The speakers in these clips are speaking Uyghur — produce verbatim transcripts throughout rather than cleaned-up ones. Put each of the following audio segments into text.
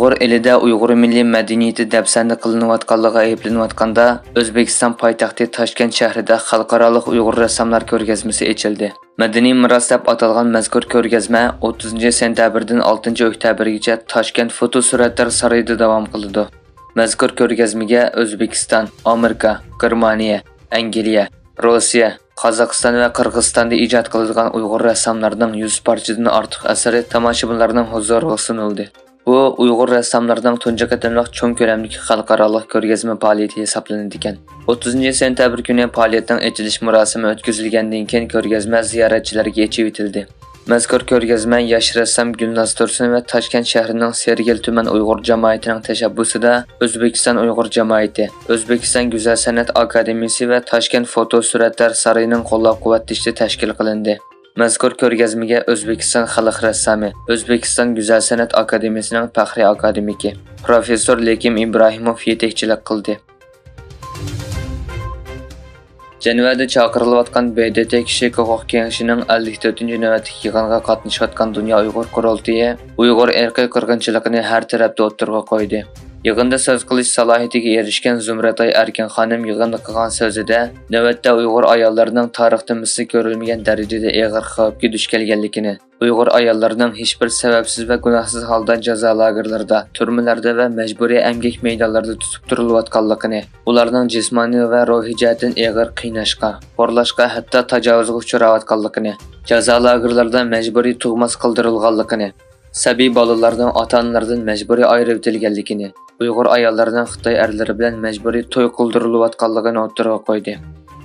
ئۇيغۇر ئېلىدە ئۇيغۇر مىللىي مەدەنىيىتى دەپسەندە قىلىنىۋاتقانلىقىغا ئەيىبلىنىۋاتقاندا، ئۆزبېكىستان پايتەختى تاشكەنت شەھىرىدە خەلقئارالىق ئۇيغۇر رەسساملار كۆرگەزمىسى ئېچىلدى. مەدەنىي مىراس دەپ ئاتالغان مەزكۇر كۆرگەزمە ئوتتۇزىنچى سېنتەبىردىن ئالتىنچى ئۆكتەبىرگىچە تاشكەنت فوتو سۈرەتلەر سارىيىدا داۋام قىلىدۇ. مەزكۇر كۆرگەزمىگە ئۆزبېكىستان، ئامېرىكا، گېرمانىيە، ئەنگلىيە، روسىيە، قازاقىستان ۋە قىرغىزىستاندا ئىجاد قىلىدىغان ئۇيغۇر رەسساملارنىڭ يۈز پارچىدىن ئارتۇق ئەسىرى تاماشىبىنلارنىڭ ھۇزۇرىغا سۇنۇلدى. بۇ ئۇيغۇر رەسساملىرىنىڭ تۇنجى قېتىملىق چوڭ كۆلەمدىكى خەلقئارالىق كۆرگەزمە پائالىيىتى ھېسابلىنىدىكەن. ئوتتۇزىنچى سېنتەبىر كۈنى پائالىيەتنىڭ ئېچىلىش مۇراسىمى ئۆتكۈزۈلگەندىن كېيىن، كۆرگەزمە زىيارەتچىلەرگە ئېچىۋېتىلدى. مەزكۇر كۆرگەزمە ياش رەسسام گۈلناز تۇرسۇن ۋە تاشكەنت شەھىرىنىڭ سېرگېل تۈمەن ئۇيغۇر جامائىتىنىڭ تەشەببۇسىدا ئۆزبېكىستان ئۇيغۇر جامائىتى، ئۆزبېكىستان گۈزەل سەنئەت ئاكادېمىيىسى ۋە تاشكەنت فوتو سۈرەتلەر سارىيىنىڭ قوللاپ-قۇۋۋەتلىشىدە تەشكىل قىلىندى. مەزكۇر كۆرگەزمىگە ئۆزبېكىستان خەلق رەسسامى، ئۆزبېكىستان گۈزەل سەنئەت ئاكادېمىيىسىنىڭ پەخرىي ئاكادېمىكى، پروفېسسور لېكىم ئىبراھىموف يېتەكچىلىك قىلدى. جەنۋەدە چاقىرىلىۋاتقان ب د ت كىشىلىك ھوقۇق كېڭىشىنىڭ ئەللىك تۆتىنچى نۆۋەتلىك يىغىنىغا قاتنىشىۋاتقان دۇنيا ئۇيغۇر قۇرۇلتىيى ئۇيغۇر ئىرقىي قىرغىنچىلىقىنى ھەر تەرەپتە ئوتتۇرىغا قويدى. يىغىندا سۆز قىلىش سالاھىيىتىگە ئېرىشكەن زۇمرەتئاي ئەركىن خانىم يىغىندا قىلغان سۆزىدە، نۆۋەتتە ئۇيغۇر ئاياللىرىنىڭ تارىختا مىسلى كۆرۈلمىگەن دەرىجىدە ئېغىر خەۋپكە دۇچ كەلگەنلىكىنى، ئۇيغۇر ئاياللىرىنىڭ ھېچبىر سەۋەبسىز ۋە گۇناھسىز ھالدا جازا لاگېرلىرىدا، تۈرمىلەردە ۋە مەجبۇرىي ئەمگەك مەيدانلىرىدا تۇتۇپ تۇرۇلۇۋاتقانلىقىنى، ئۇلارنىڭ جىسمانىي ۋە روھىي جەھەتتىن ئېغىر قىيناشقا، خورلاشقا، ھەتتا تاجاۋۇزغا ئۇچراۋاتقانلىقىنى، جازا لاگېرلىرىدا مەجبۇرىي تۇغماس قىلدۇرۇلغانلىقىنى، سەبىي بالىلارنىڭ ئاتا-ئانىلىرىدىن مەجبۇرىي ئايرىۋېتىلگەنلىكىنى، ئۇيغۇر ئاياللىرىنىڭ خىتاي ئەرلىرى بىلەن مەجبۇرىي توي قىلدۇرۇلۇۋاتقانلىقىنى ئوتتۇرىغا قويدى.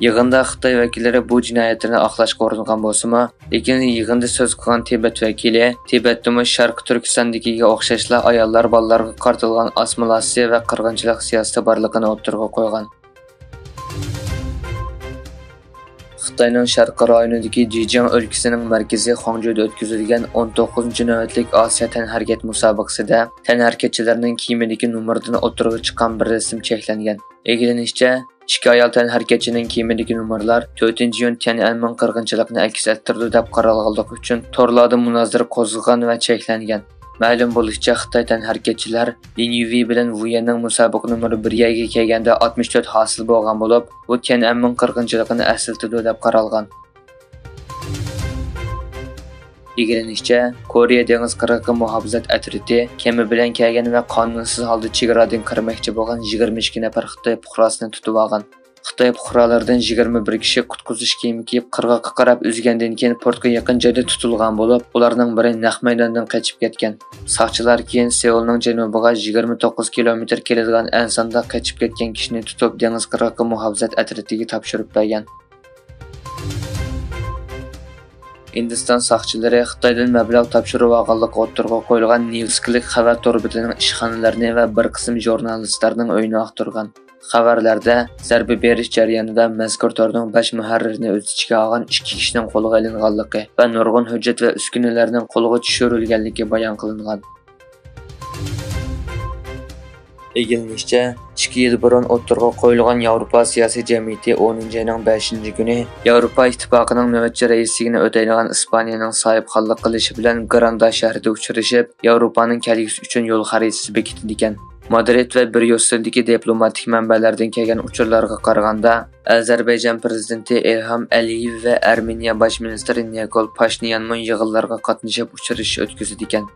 يىغىندا خىتاي ۋەكىللىرى بۇ جىنايەتلەرنى ئاقلاشقا ئۇرۇنغان بولسىمۇ، لېكىن يىغىندا سۆز قىلغان تىبەت ۋەكىلى تىبەتتىمۇ شەرقىي تۈركىستاندىكىگە ئوخشاشلا ئاياللار، بالىلارغا قارىتىلغان ئاسسىمىلياتسىيە ۋە قىرغىنچىلىق سىياسىتى بارلىقىنى ئوتتۇرىغا قويغان. خىتاينىڭ شەرقىي رايونىدىكى جىجياڭ ئۆلكىسىنىڭ مەركىزى خۇاڭجۇدا ئۆتكۈزۈلگەن ئون توققۇزىنچى نۆۋەتلىك ئاسىيا تەنھەرىكەت مۇسابىقىسىدە تەنھەرىكەتچىلەرنىڭ كىيىمىدىكى نومۇردىن ئوتتۇرىغا چىققان بىر رەسىم چەكلەنگەن. ئىگىلىنىشىچە، ئىككى ئايال تەنھەرىكەتچىنىڭ كىيىمىدىكى نومۇرلار تۆتىنچى ئىيۇن تيەنئەنمېن قىرغىنچىلىقىنى ئەكس ئەتتۈرىدۇ دەپ قارالغانلىقى ئۈچۈن تورلاردا مۇنازىرە قوزغىغان ۋە چەكلەنگەن. مەلۇم بولۇشىچە، خىتاي تەنھەرىكەتچىلەر لىن يۈۋېي بىلەن ۋۇ يەننىڭ مۇسابىقە نومۇرى بىر يەرگە كەلگەندە ئاتمىش تۆت ھاسىل بولغان بولۇپ، بۇ تيەنئەنمېن قىرغىنچىلىقىنى ئەسلىتىدۇ دەپ قارالغان. ئىگىلىنىشىچە، كورېيە دېڭىز قىرغىقى مۇھاپىزەت ئەترىتى كېمە بىلەن كەلگەن ۋە قانۇنسىز ھالدا چېگرادىن كىرمەكچى بولغان يىگىرمە ئىككى نەپەر خىتاي پۇقراسىنى تۇتۇۋالغان. خىتاي پۇقرالىرىدىن يىگىرمە بىر كىشى قۇتقۇزۇش كىيىمى كىيىپ، قىرغاققا قاراپ ئۈزگەندىن كېيىن، پورتقا يېقىن جايدا تۇتۇلغان بولۇپ، ئۇلارنىڭ بىرى نەق مەيداندىن قېچىپ كەتكەن. ساقچىلار كېيىن سېئۇلنىڭ جەنۇبىغا يىگىرمە توققۇز كىلومېتىر كېلىدىغان ئەنساندا قېچىپ كەتكەن كىشىنى تۇتۇپ، دېڭىز قىرغىقى مۇھاپىزەت ئەترىتىگە تاپشۇرۇپ بەرگەن. ھىندىستان ساقچىلىرى خىتايدىن مەبلەغ تاپشۇرۇۋالغانلىقى ئوتتۇرىغا قويۇلغان نېۋسكىلىك خەۋەر تور بېتىنىڭ ئىشخانىلىرىنى ۋە بىر قىسىم ژۇرنالىستلارنىڭ ئۆيىنى ئاختۇرغان. خەۋەرلەردە زەربە بېرىش جەريانىدا مەزكۇر تورنىڭ بەش مۇھەررىرىنى ئۆز ئىچىگە ئالغان ئىككى كىشىنىڭ قولغا ئېلىنغانلىقى ۋە نۇرغۇن ھۆججەت ۋە ئۈسكۈنىلەرنىڭ قولغا چۈشۈرۈلگەنلىكى بايان قىلىنغان. ئىگىلىنىشىچە، ئىككى يىل بۇرۇن ئوتتۇرىغا قويۇلغان ياۋروپا سىياسىي جەمئىيىتى ئونىنچى ئاينىڭ بەشىنچى كۈنى ياۋروپا ئىتتىپاقىنىڭ نۆۋەتچى رەئىسلىكىنى ئۆتەيدىغان ئىسپانىيەنىڭ ساھىبخانلىق قىلىشى بىلەن گراندا شەھىرىدە ئۇچرىشىپ، ياۋروپانىڭ كەلگۈسى ئۈچۈن يول خەرىتىسى بېكىتىدىكەن. مادرىد ۋە بريۇسسېلدىكى دىپلوماتىك مەنبەلەردىن كەلگەن ئۇچۇرلارغا قارىغاندا، ئەزەربەيجان پىرېزىدېنتى ئىلھام ئەلىيېۋ ۋە ئەرمېنىيە باش مىنىستىرى نىكول پاشىنيانمۇ يىغىنلارغا قاتنىشىپ ئۇچرىشىش ئۆتكۈزىدىكەن.